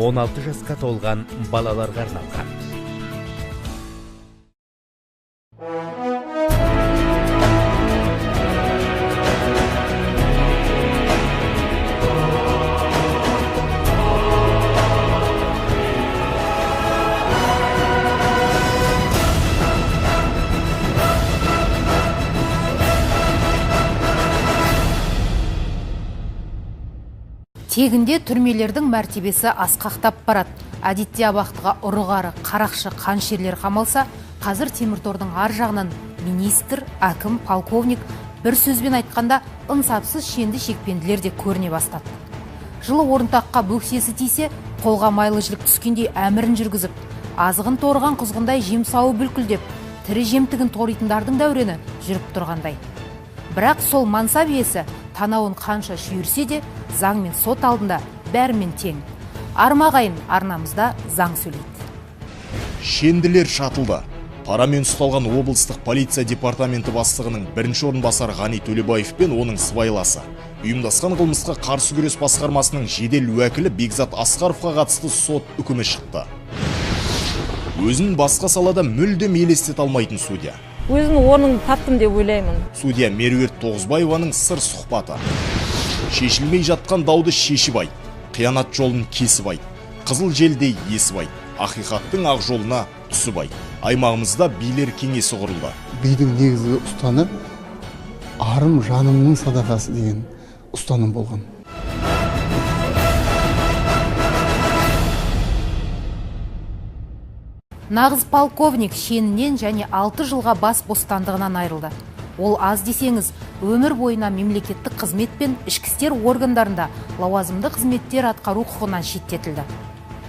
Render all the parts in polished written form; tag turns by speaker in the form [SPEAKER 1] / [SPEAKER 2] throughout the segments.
[SPEAKER 1] 16 жасқа толған балаларға арналған.
[SPEAKER 2] Тегінде түрмелердің мәртебесі асқақтап барады. Әдетте абақтыға ұры-қары, қарақшы, қаншерлер қамалса, қазір теміртордың ар жағынан министр, әкім, полковник, бір сөзбен айтқанда ынсапсыз шенді шекпенділер де көріне бастады. Жылы орынтаққа бөксесі тисе, қолға майлы жілік түскендей әмірін жүргізіп, азығын торыған құзғындай жем сауы бүлкілдеп, тірі жемтігін торитындардың дәурені жүріп тұрғандай. Бірақ сол мансап иесі танауын қанша шүйірсе де, заң мен сот алдында бәрімен тең. Армағайын арнамызда заң сөйлейді.
[SPEAKER 3] Шенділер шатылды. Парамен ұсталған облыстық полиция департаменті бастығының бірінші орынбасары Ғани Төлебаев пен оның сыбайласы. Ұйымдасқан қылмысқа қарсы күрес басқармасының жедел уәкілі Бекзат Асқаровқа қатысты сот үкімі шықты. Өзін басқа салада мүлдем елестете алмайтын судья.
[SPEAKER 4] Өзінің орнын таптым деп ойлаймын.
[SPEAKER 3] Судья Меруерт Тоғызбаеваның сыр сұхбаты. Шешілмей жатқан дауды шешіп айт, қиянат жолын кесіп айт, қызыл желдей есіп айт, ақиқаттың ақ жолына түсіп айт. Аймағымызда билер кеңесі құрылды.
[SPEAKER 5] Бидің негізгі ұстанымы арым жанымның садақасы деген ұстаным болған.
[SPEAKER 2] Нағыз полковник шенінен және 6 жылға бас бостандығынан айырылды. Ол аз десеңіз, өмір бойына мемлекеттік қызмет пен ішкі істер органдарында лауазымды қызметтер атқару құқығынан шеттетілді.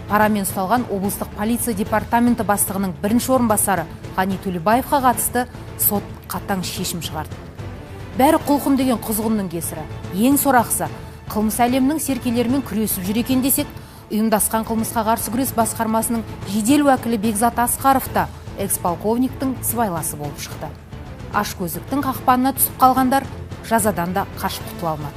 [SPEAKER 2] Парамен ұсталған облыстық полиция департаменті бастығының бірінші орынбасары Ғани Төлебаевқа қатысты сот қатаң шешім шығарды. Бәрі құлқын деген құзғынның кесірі. Ең сорақысы, қылмыс әлемінің серкелерімен күресіп жүр екен десек, ұйымдасқан қылмысқа қарсы күрес басқармасының жедел уәкілі Бекзат Асқаров та экс-полковниктің сыбайласы болып шықты. Ашкөздіктің қақпанына түсіп қалғандар жазадан да қашып құтыла алмады.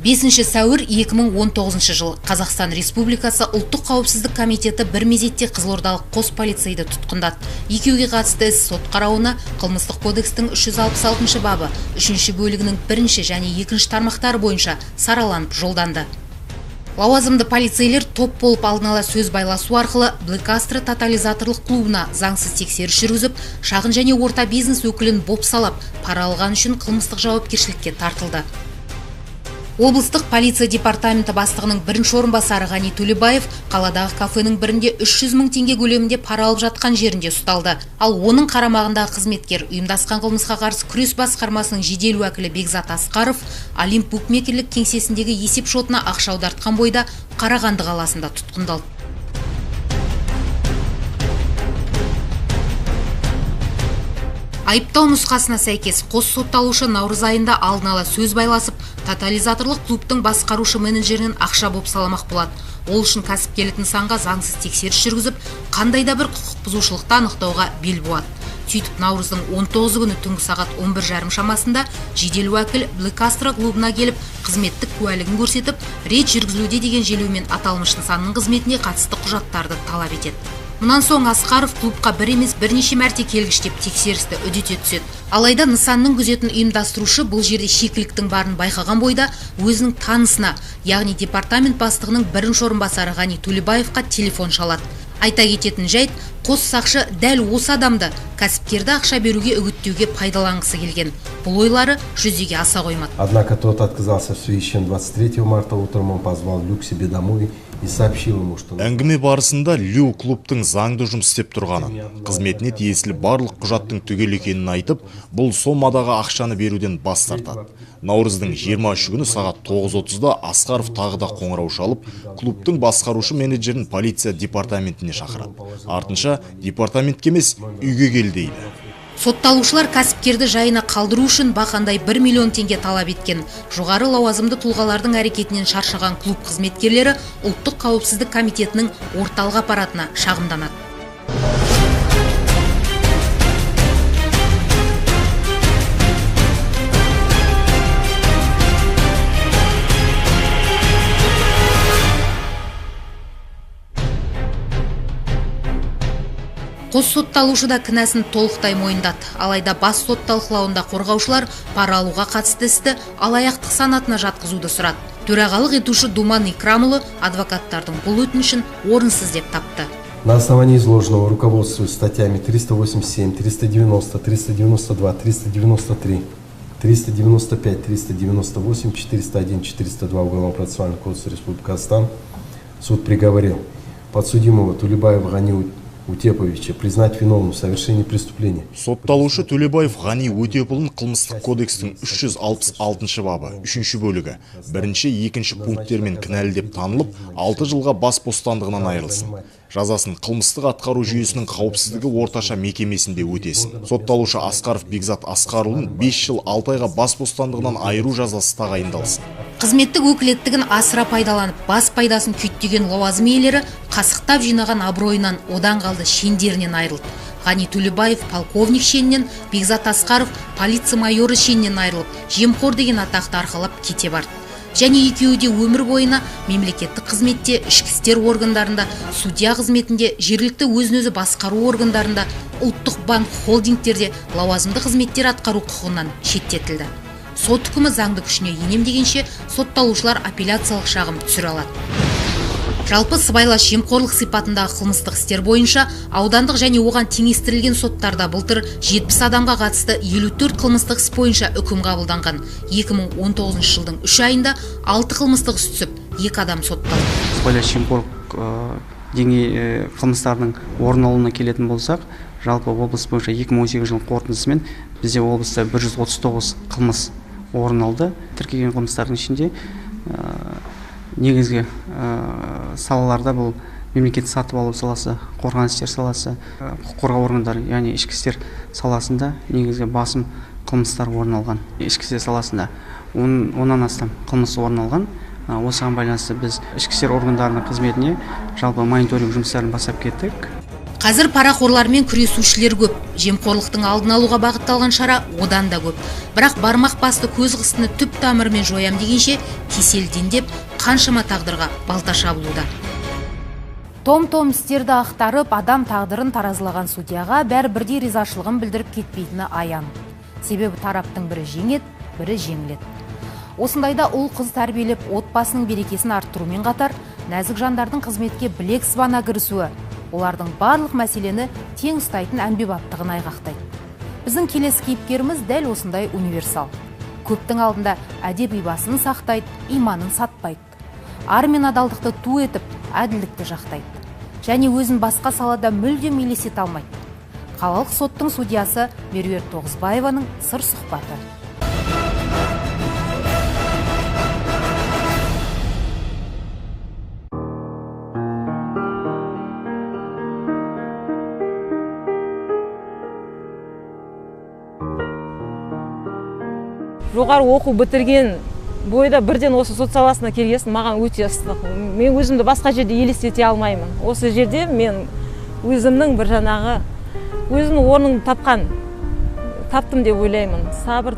[SPEAKER 2] Бесінші сәуір 2019 жыл Қазақстан Республикасы Ұлттық қауіпсіздік комитеті бір мезетте қызылордалық қос полицейді тұтқындады. Екеуге қатысты іс сот қарауына Қылмыстық кодекстің 366 бабы 3 бөлігінің 1 және 2 тармақтары бойынша сараланып жолданды. Лауазымды полицейлер топ болып алдын ала сөз байласу арқылы Black Astra тотализаторлық клубына заңсыз тексеріс жүргізіп, шағын және орта бизнес өкілін бопсалап, пара алған үшін қылмыстық жауапкершілікке тартылды. Облыстық полиция департаменті бастығының бірінші орынбасары Ғани Төлебаев қаладағы кафенің бірінде 300 мың теңге көлемінде пара алып жатқан жерінде ұсталды. Ал оның қарамағындағы қызметкер ұйымдасқан қылмысқа қарсы күрес басқармасының жедел уәкілі Бекзат Асқаров Олимп букмекерлік кеңсесіндегі есеп шотына ақша аудартқан бойда Қарағанды қаласында тұтқындалды. Айыптау нұсқасына сәйкес, қос сотталушы наурыз айында алдын ала сөз байласып, тотализаторлық клубтың басқарушы менеджерінен ақша бопсаламақ болады. Ол үшін кәсіпкерлік нысанға заңсыз тексеріс жүргізіп, қандай да бір құқық бұзушылықты анықтауға бел буады. Сөйтіп наурыздың 19 күні түнгі сағат 11:30 шамасында жедел уәкіл Black Astra клубына келіп, қызметтік куәлігін көрсетіп, рейд жүргізілуде деген желеумен аталмыш нысанның қызметіне қатысты құжаттарды талап етеді. Мұнан соң Асқаров клубқа бір емес бірнеше мәрте келгіштеп тексерісті үдете түседі. Алайда нысанның күзетін ұйымдастырушы бұл жерде шикіліктің барын байқаған бойда өзінің танысына, яғни департамент бастығының бірінші орынбасары Ғани Төлебаевқа телефон шалады. Айта кететін жайт, қос сақшы дәл осы адамды кәсіпкерді ақша беруге үгіттеуге пайдаланғысы келген. Бұл ойлары жүзеге аса қоймады.
[SPEAKER 6] Однако тот отказался, в связи с чем 23 марта утром он позвал Лю к себе домой и сообщил ему, что...
[SPEAKER 3] Әңгіме барысында Лю клубтың заңды жұмыс істеп тұрғанын, қызметіне тиесілі барлық құжаттың түгел екенін айтып, бұл сомадағы ақшаны беруден бас тартады. Наурыздың 23 күні сағат 9:30-да Асқаров тағы да қоңырау шалып, клубтың басқарушы менеджерін полиция департаментіне шақырады. Артынша департаментке емес, үйге кел дейді.
[SPEAKER 2] Сотталушылар кәсіпкерді жайына қалдыру үшін бақандай 1 миллион теңге талап еткен. Жоғары лауазымды тұлғалардың әрекетінен шаршаған клуб қызметкерлері Ұлттық қауіпсіздік комитетінің орталық аппаратына шағымданады. Қос сотталушы да кінәсін толықтай мойындады. Алайда бас сот талқылауында қорғаушылар пара алуға қатысты істі алаяқтық санатына жатқызуды сұрады. Төрағалық етуші Думан Икрамұлы адвокаттардың бұл өтінішін орынсыз деп тапты.
[SPEAKER 6] На основании изложенного, руководствуясь статьями 387, 390, 392, 393, 395, 398, 401, 402 Уголовного процессуального кодекса Республики Казахстан, суд приговорил подсудимого Тулебаева Гани Утеповича признать виновным в совершении преступления.
[SPEAKER 3] Сотталушы Төлебаев Ғани Өтепұлын қылмыстық кодекстің 366 бабы, 3-ші бөлігі, 1-ші, 2-ші пункттермен кінәлі деп танылып, 6 жылға бас бостандығынан айырылсын. Жазасын қылмыстық атқару жүйесінің қауіпсіздігі орташа мекемесінде өтесін. Сотталушы Асқаров Бекзат Асқарұлын 5 жыл 6 айға бас бостандығынан айыру жазасы тағайындалсын.
[SPEAKER 2] Қызметтік өкілеттігін асыра пайдаланып, бас пайдасын күйттеген лауазым иелері қасықтап жинаған абыройынан, одан қалды шендерінен айырылды. Ғани Төлебаев полковник шенінен, Бекзат Асқаров полиция майоры шенінен айырылып, жемқор деген атақты арқалап кете барды. Және екеуі де өмір бойына мемлекеттік қызметте, ішкі істер органдарында, судья қызметінде, жергілікті өзін-өзі басқару органдарында, ұлттық банк холдингтерде лауазымды қызметтер атқару құқығынан шеттетілді. Сот үкімі заңды күшіне енем дегенше сотталушылар апелляциялық шағым түсіре алады. Жалпы сыбайлас жемқорлық сипатындағы қылмыстық істер бойынша аудандық және оған теңестірілген соттарда былтыр 70 адамға қатысты 54 қылмыстық іс бойынша үкім қабылданған. 2019 жылдың 3 айында 6 қылмыстық іс түсіп, 2 адам сотталды.
[SPEAKER 7] Сыбайлас жемқорлық деңгей қылмыстарының орын алуына келетін болсақ, жалпы облыс бойынша 2018 жылдың қорытындысымен бізде облыста 139 қылмыс орын алды. Тіркелген қылмыстардың ішінде негізгі салаларда бұл мемлекет сатып алу саласы, қорғаныс істер саласы, құқық қорғау органдары, яғни ішкі істер саласында негізгі басым қылмыстар орын алған. Ішкі істер саласында 10-нан астам қылмыс орын алған. Осыған байланысты біз ішкі істер органдарының қызметіне жалпы мониторинг жұмыстарын бастап кеттік.
[SPEAKER 2] Қазір парақорлармен күресушілер көп. Жемқорлықтың алдын алуға бағытталған шара одан да көп. Бірақ бармақ басты көз қыстыны түп тамырымен жоям дегенше кесел дендеп, қаншама тағдырға балта шабылуда. Том-том істерді ақтарып, адам тағдырын таразылаған судьяға бәрі бірдей ризашылығын білдіріп кетпейтіні аян. Себебі тараптың бірі жеңеді, бірі жеңіледі. Осындайда ұл қыз тәрбиелеп, отбасының берекесін арттырумен қатар, нәзік жандардың қызметке білек сыбана кірісуі олардың барлық мәселені тең ұстайтын әмбебаптығын айғақтайды. Біздің келесі кейіпкеріміз дәл осындай универсал. Көптің алдында әдеп ибасын сақтайды, иманын сатпайды. Ар мен адалдықты ту етіп, әділдікті жақтайды. Және өзін басқа салада мүлдем елестете алмайды. Қалалық соттың судьясы Меруерт Тоғызбаеваның сыр сұхбаты.
[SPEAKER 4] Жоғары оқу бітірген бойда бірден осы сот саласына келгесін маған өте ыстық. Мен өзімді басқа жерде елестете алмаймын. Осы жерде мен өзімнің бір жаңағы өзімнің орнымды таптым деп ойлаймын. Сабыр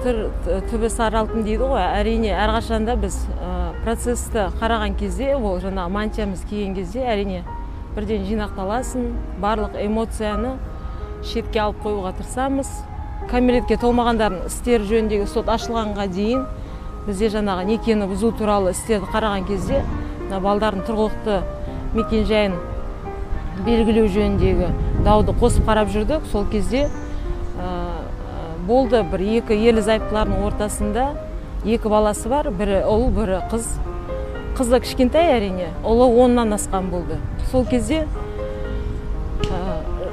[SPEAKER 4] түбі сары алтын дейді ғой. Әрине, әрқашанда біз процесті қараған кезде, ол жаңағы мантиямыз киген кезде әрине бірден жинақталасың, барлық эмоцияны шетке алып қоюға тырысамыз. Кәмелетке толмағандардың істері жөніндегі сот ашылғанға дейін бізде жаңағы некені бұзу туралы істерді қараған кезде балдардың тұрғылықты мекенжайын белгілеу жөніндегі дауды қосып қарап жүрдік. Сол кезде болды бір екі ерлі зайыптылардың ортасында екі баласы бар, бірі ұл, бірі қыз. Қызы кішкентай әрине, ұлы 10-нан асқан болды. Сол кезде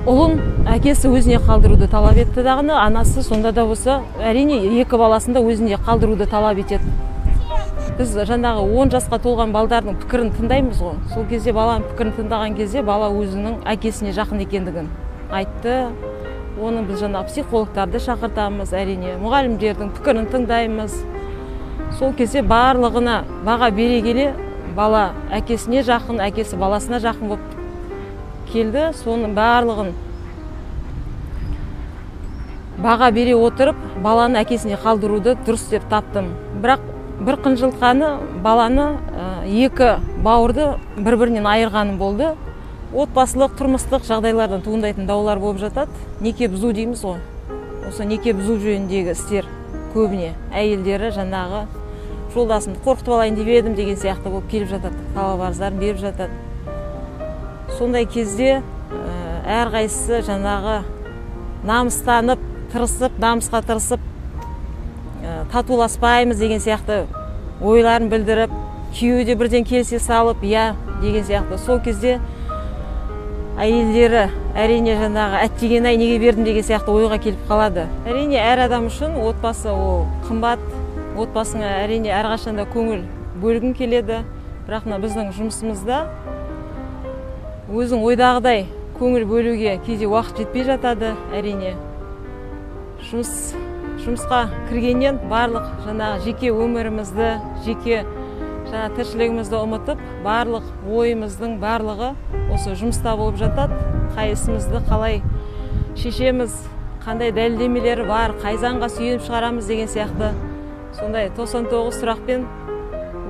[SPEAKER 4] ұлын әкесі өзіне қалдыруды талап етті дағыны, анасы сонда да болса, әрине екі баласын да өзіне қалдыруды талап етеді. Біз жаңағы 10 жасқа толған балдардың пікірін тыңдаймыз ғой. Сол кезде баланың пікірін тыңдаған кезде бала өзінің әкесіне жақын екендігін айтты. Оны біз жаңа психологтарды шақыртамыз, әрине, мұғалімдердің пікірін тыңдаймыз. Сол кезде барлығына баға бере келе бала әкесіне жақын, әкесі баласына жақын болып келді. Соның барлығын баға бере отырып, баланы әкесіне қалдыруды дұрыс деп таптым. Бірақ бір қынжылтқаны баланы екі бауырды бір-бірінен айырғаным болды. Отбасылық, тұрмыстық жағдайлардан туындайтын даулар болып жатады. Неке бұзу дейміз ғой. Осы неке бұзу жөніндегі істер көбіне әйелдері жаңағы жолдасымды қорқытып алайын деп едім деген сияқты болып келіп жатады, талап арыздарын беріп жатады. Сондай кезде әрқайсысы жаңағы намыстанып, тырысып, намысқа тырысып, татуласпаймыз деген сияқты ойларын білдіріп, күйеуі де бірден келісе салып, иә деген сияқты. Сол кезде әйелдері әрине жаңағы әттеген ай неге бердім деген сияқты ойға келіп қалады. Әрине әр адам үшін отбасы ол қымбат, отбасыңа әрине әрқашанда көңіл бөлгің келеді. Бірақ мына біздің жұмысымызда өзің ойдағыдай көңіл бөлуге кейде уақыт жетпей жатады. Әрине жұмысқа кіргеннен барлық жаңағы жеке өмірімізді, жеке жаңа тіршілігімізді ұмытып, барлық ойымыздың барлығы осы жұмыста болып жатады. Қай ісімізді қалай шешеміз, қандай дәлелдемелері бар, қай заңға сүйеніп шығарамыз деген сияқты сондай 99 сұрақпен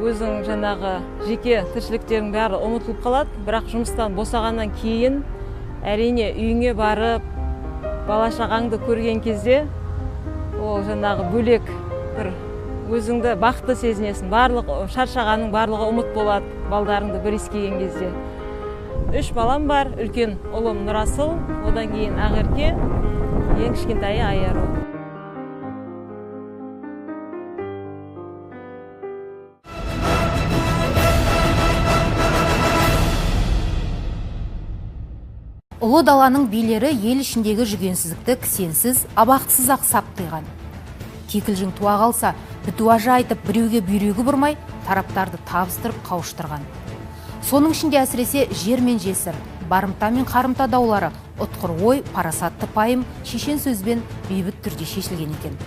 [SPEAKER 4] өзің жаңағы жеке тіршіліктерің бәрі ұмытылып қалады. Бірақ жұмыстан босағаннан кейін әрине үйіңе барып бала шағаңды көрген кезде ол жаңағы бөлек бір өзіңді бақытты сезінесің. Барлық шаршағаның барлығы ұмыт болады балдарыңды бір иіскеген кезде. 3 балам бар, үлкен ұлым Нұрасыл, одан кейін Ақерке, ең кішкентайы Айару.
[SPEAKER 2] Ұлы даланың билері ел ішіндегі жүгенсіздікті кісенсіз, абақтысыз-ақ сап қиған. Кекілжің туа қалса, бітуажа айтып, біреуге бүйрегі бұрмай, тараптарды табыстырып қауыштырған. Соның ішінде әсіресе жер мен жесір, барымта мен қарымта даулары ұтқыр ой, парасатты пайым, шешен сөзбен бейбіт түрде шешілген екен.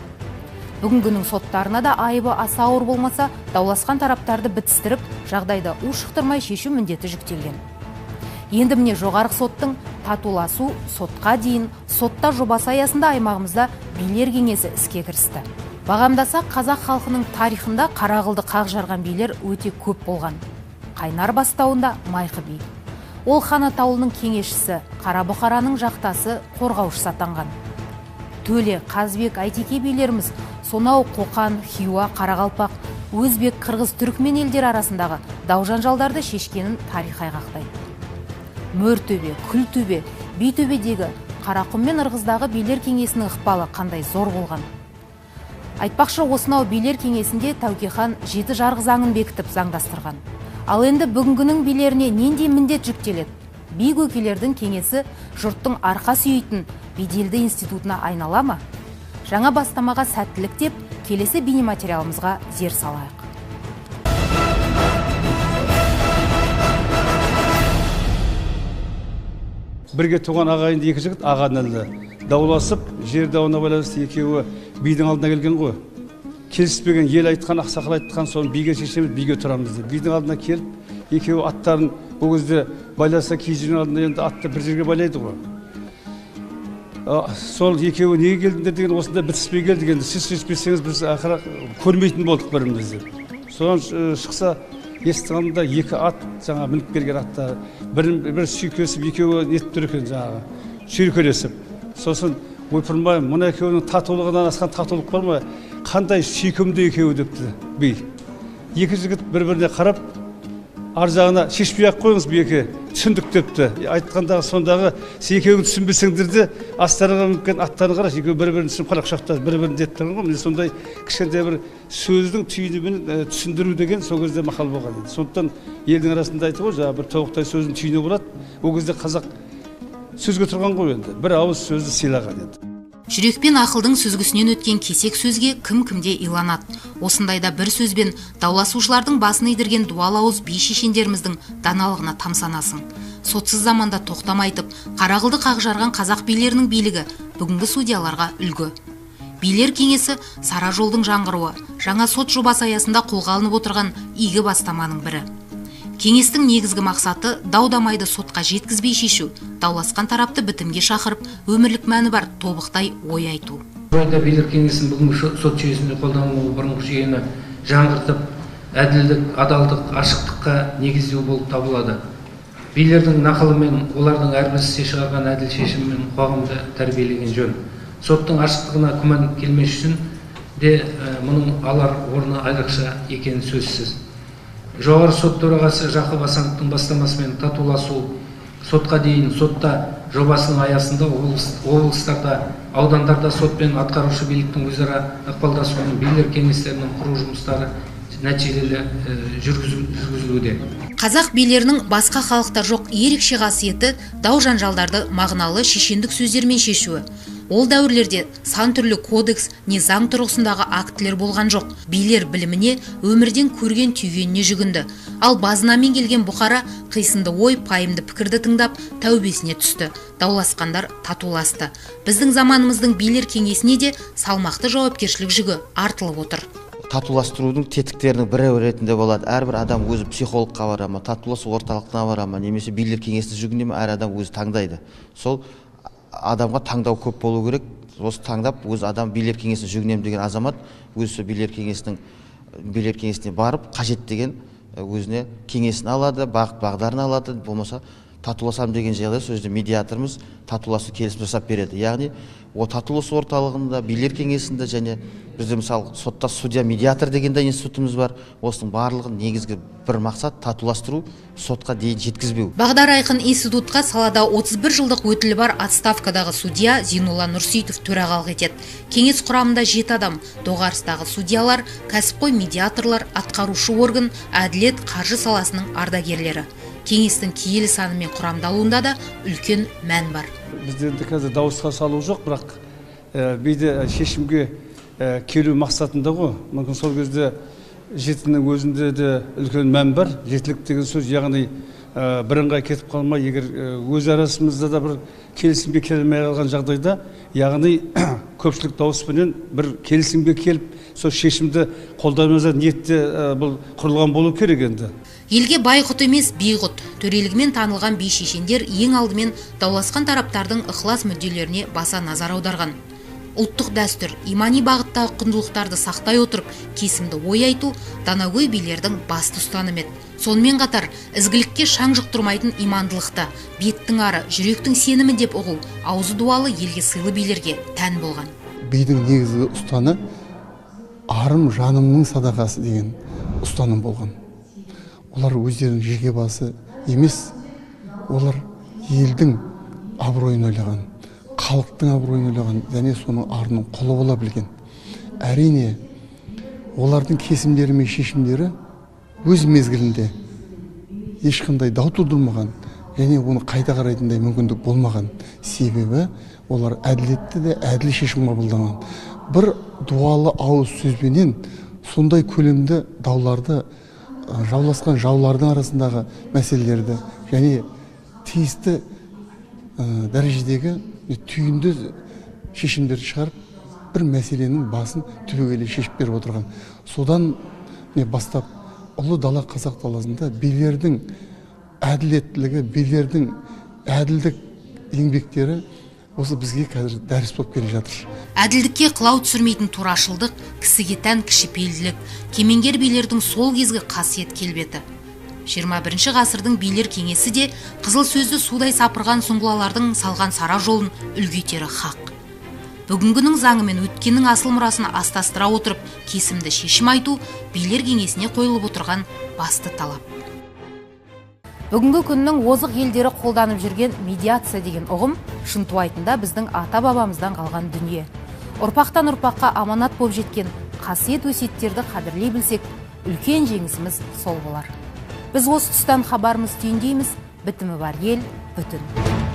[SPEAKER 2] Бүгінгінің соттарына да айыбы аса ауыр болмаса, дауласқан тараптарды бітістіріп, жағдайды ушықтырмай шешу міндеті жүктелген. Енді міне жоғарғы соттың татуласу сотқа дейін сотта жобасы аясында аймағымызда билер кеңесі іске кірісті. Бағамдасақ, қазақ халқының тарихында қара қылды қақ жарған билер өте көп болған. Қайнар бастауында Майқы би. Ол хан атаулының кеңесшісі, Қара Бұқараның жақтасы, қорғаушысы атанған. Төле, Қазбек, Айтеке билеріміз сонау Қоқан, Хиуа, Қарақалпақ, Өзбек, Қырғыз, Түрікмен елдері арасындағы дау-жанжалдарды шешкенін тарих айғақтайды. Мөртөбе, Күлтөбе, Битөбедегі Қарақұм мен Ырғыздағы билер кеңесінің ықпалы қандай зор болған. Айтпақшы, осынау билер кеңесінде Тәуке хан 7 жарғы заңын бекітіп заңдастырған. Ал енді бүгінгінің билеріне нендей міндет жүктеледі? Би көкелердің кеңесі жұрттың арқа сүйейтін беделді институтына айнала ма? Жаңа бастамаға сәттілік деп келесі бейнематериалымызға зер салайық.
[SPEAKER 8] Бірге туған ағайынды екі жігіт аға інілі дауласып, жер дауына байланысты екеуі бидің алдына келген ғой. Келіспеген ел айтқан, ақсақал айтқан, соны биге шешеміз, биге тұрамыз деп. Бидің алдына келіп, екеуі аттарын ол кезде байласа, киіз үйдің алдында енді атты бір жерге байлайды ғой. Сол екеуі неге келдіңдер деген, осында бітіспей келдік енді, сіз шешпесеңіз біз ақыры көрмейтін болдық бірімізді. Содан шықса, есіктің алдында екі ат, жаңа мініп келген аттар, бір сүйкесіп, екеуі нетіп тұр екен жаңағы, сүйркелесіп. Сосын ойпырмай, мына екеуінің татулығынан асқан татулық бар ма? Қандай сүйкімді екеуі депті би. Екі жігіт бір-біріне қарап, ар жағына шешпей-ақ қойыңыз биеке, түсіндік депті. Айтқандағы сондағы, сен екеуің түсінбесеңдер де, астарына мінген аттарын қарашы, екеуі бір-бірін түсініп қара құшақтасып, бір-бірін деп тұрған ғой. Міне сондай кішкентай бір сөздің түйінімен түсіндіру деген сол кезде мақал болған еді. Сондықтан елдің арасында айтты ғой, жаңағы бір тобықтай сөздің түйіні болады. Ол кезде қазақ сөзге тұрған ғой енді, бір ауыз сөзді сыйлаған еді.
[SPEAKER 2] Жүрек пен ақылдың сүзгісінен өткен кесек сөзге кім-кімде иланады. Осындайда бір сөзбен дауласушылардың басын идірген дуал ауыз би шешендеріміздің даналығына тамсанасың. Сотсыз заманда тоқтам айтып, қара қылды қақ жарған қазақ билерінің билігі бүгінгі судьяларға үлгі. Билер кеңесі — сара жолдың жаңғыруы, жаңа сот жобасы аясында қолға алынып отырған игі бастаманың бірі. Кеңестің негізгі мақсаты — дау дамайды сотқа жеткізбей шешу, дауласқан тарапты бітімге шақырып, өмірлік мәні бар тобықтай ой айту.
[SPEAKER 9] Орайда билер кеңесін бүгінгі сот жүйесінде қолданылуы бұрынғы жүйені жаңғыртып, әділдік, адалдық, ашықтыққа негіздеу болып табылады. Билердің нақылымен, олардың әрбір істе шығарған әділ шешімімен қоғамды тәрбиелеген жөн. Соттың ашықтығына күмән келмес үшін де мұның алар орны айрықша екені сөзсіз. Жоғары сот төрағасы Жақып Асановтың бастамасымен «Татуласу сотқа дейін сотта» жобасының аясында облыстарда, аудандарда сот пен атқарушы биліктің өзара ықпалдасуының билер кеңестерінің құру жұмыстары нәтижелі жүргізілуде.
[SPEAKER 2] Қазақ билерінің басқа халықта жоқ ерекше қасиеті — дау жанжалдарды мағыналы шешендік сөздермен шешуі. Ол дәуірлерде сан түрлі кодекс не заң тұрғысындағы актілер болған жоқ. Билер біліміне, өмірден көрген түйгеніне жүгінді. Ал базынамен келген бұқара қисынды ой, пайымды пікірді тыңдап, тәубесіне түсті. Дауласқандар татуласты. Біздің заманымыздың билер кеңесіне де салмақты жауапкершілік жүгі артылып отыр.
[SPEAKER 10] Татуластырудың тетіктерінің бірі ретінде болады. Әрбір адам өзі психологқа бара ма, татуласу орталығына бара ма немесе билер кеңесіне жүгіне ма, әр адам өзі таңдайды. Сол адамға таңдау көп болу керек. Осы таңдап, өз адам билер кеңесіне жүгінемін деген азамат өзі сол билер кеңесіне барып, қажет деген өзіне кеңесін алады, бағыт бағдарын алады. Болмаса татуласамын деген жағдайда сол жерде медиаторымыз татуласу келісім жасап береді. Яғни ол татуласу орталығында, билер кеңесінде және бізде, мысалы, сотта судья медиатор деген де институтымыз бар. Осының барлығы негізгі бір мақсат — татуластыру, сотқа дейін жеткізбеу.
[SPEAKER 2] Бағдары айқын институтқа салада 31 жылдық өтілі бар отставкадағы судья Зейнолла Нұрсейітов төрағалық етеді. Кеңес құрамында жеті адам: доғарыстағы судьялар, кәсіпқой медиаторлар, атқарушы орган, әділет, қаржы саласының ардагерлері. Кеңестің киелі санымен құрамдалуында да үлкен мән бар.
[SPEAKER 8] Бізде енді қазір дауысқа салу жоқ, бірақ бейді шешімге келу мақсатында ғой. Мүмкін, сол кезде жетінің өзінде де үлкен мән бар. Жетілік деген сөз, яғни бірыңғай кетіп қалмай, егер өз арасымызда да бір келісімге келе алмай қалған жағдайда, яғни көпшілік дауыспенен бір келісімге келіп, сол шешімді қолдануға ниетте бұл құрылған болу керек енді.
[SPEAKER 2] Елге бай құт емес, би құт. Төрелігімен танылған би шешендер ең алдымен дауласқан тараптардың ықылас мүдделеріне баса назар аударған. Ұлттық дәстүр, имани бағыттағы құндылықтарды сақтай отырып, кесімді ой айту данагөй билердің басты ұстанымы еді. Сонымен қатар ізгілікке шаң жұқтырмайтын имандылықты беттің ары, жүректің сенімі деп ұғу аузы дуалы, елге сыйлы билерге тән болған.
[SPEAKER 5] Бидің негізгі ұстаны «арым жанымның садақасы» деген ұстаным болған. Олар өздерінің жеке басы емес, олар елдің абыройын ойлаған, халықтың абыройын ойлаған және соның арының құлы бола білген. Әрине, олардың кесімдері мен шешімдері өз мезгілінде ешқандай дау тудырмаған және оны қайта қарайтындай мүмкіндік болмаған. Себебі олар әділетті де әділ шешім қабылдаған. Бір дуалы ауыз сөзбенен сондай көлемді дауларды, жауласқан жаулардың арасындағы мәселелерді және тиісті дәрежедегі түйінді шешімдерді шығарып, бір мәселенің басын түбегейлі шешіп беріп отырған. Содан бастап ұлы дала, қазақ даласында билердің әділеттілігі, билердің әділдік еңбектері осы бізге қазір дәріс болып келе жатыр.
[SPEAKER 2] Әділдікке қылау түсірмейтін турашылдық, кісіге тән кішіпейілділік — кемеңгер билердің сол кезгі қасиет келбеті. 21 ғасырдың билер кеңесі де қызыл сөзді судай сапырған сұңғылалардың салған сара жолын үлгі етері хақ. Бүгінгінің заңы мен өткеннің асыл мұрасын астастыра отырып, кесімді шешім айту — билер кеңесіне қойылып отырған басты талап. Бүгінгі күннің озық елдері қолданып жүрген медиация деген ұғым шынтуайтында біздің ата бабамыздан қалған дүние. Ұрпақтан ұрпаққа аманат болып жеткен қасиет өсиеттерді қадірлей білсек, үлкен жеңісіміз сол болар. Біз осы тұстан хабарымызды түйіндейміз. Бітімі бар ел бүтін.